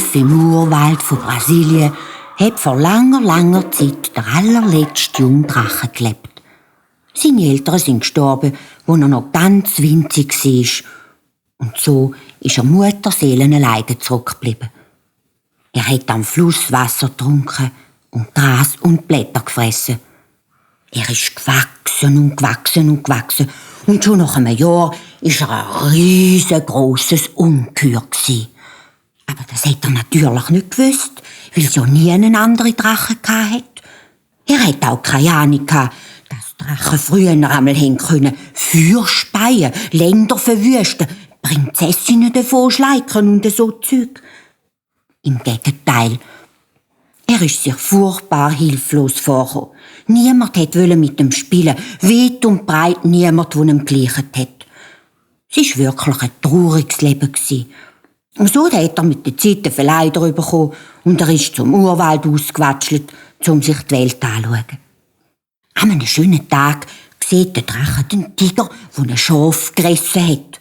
Wolf im Urwald von Brasilien hat vor langer Zeit der allerletzte Jungdrache gelebt. Seine Eltern sind gestorben, als er noch ganz winzig war. Und so ist er Mutterseelenleiden zurückgeblieben. Er hat am Fluss Wasser getrunken und Gras und Blätter gefressen. Er ist gewachsen und schon nach einem Jahr war er ein riesengroßes Ungeheuer gewesen. Aber das hat er natürlich nicht gewusst, weil es ja nie einen anderen Drachen hatte. Er hat auch keine Ahnung gehabt, dass Drachen früher einmal Feuer speien, Länder verwüsten, Prinzessinnen davonschleichen und so Zeug. Im Gegenteil. Er ist sich furchtbar hilflos vorgekommen. Niemand wollte mit ihm spielen, weit und breit niemand, der ihm gleichen hat. Es war wirklich ein trauriges Leben. Und so hat er mit der Zeit einen Verleider bekommen und er ist zum Urwald ausgewatschelt, um sich die Welt anzuschauen. An einem schönen Tag sieht der Drache den Tiger, der ein Schaf gerissen hat.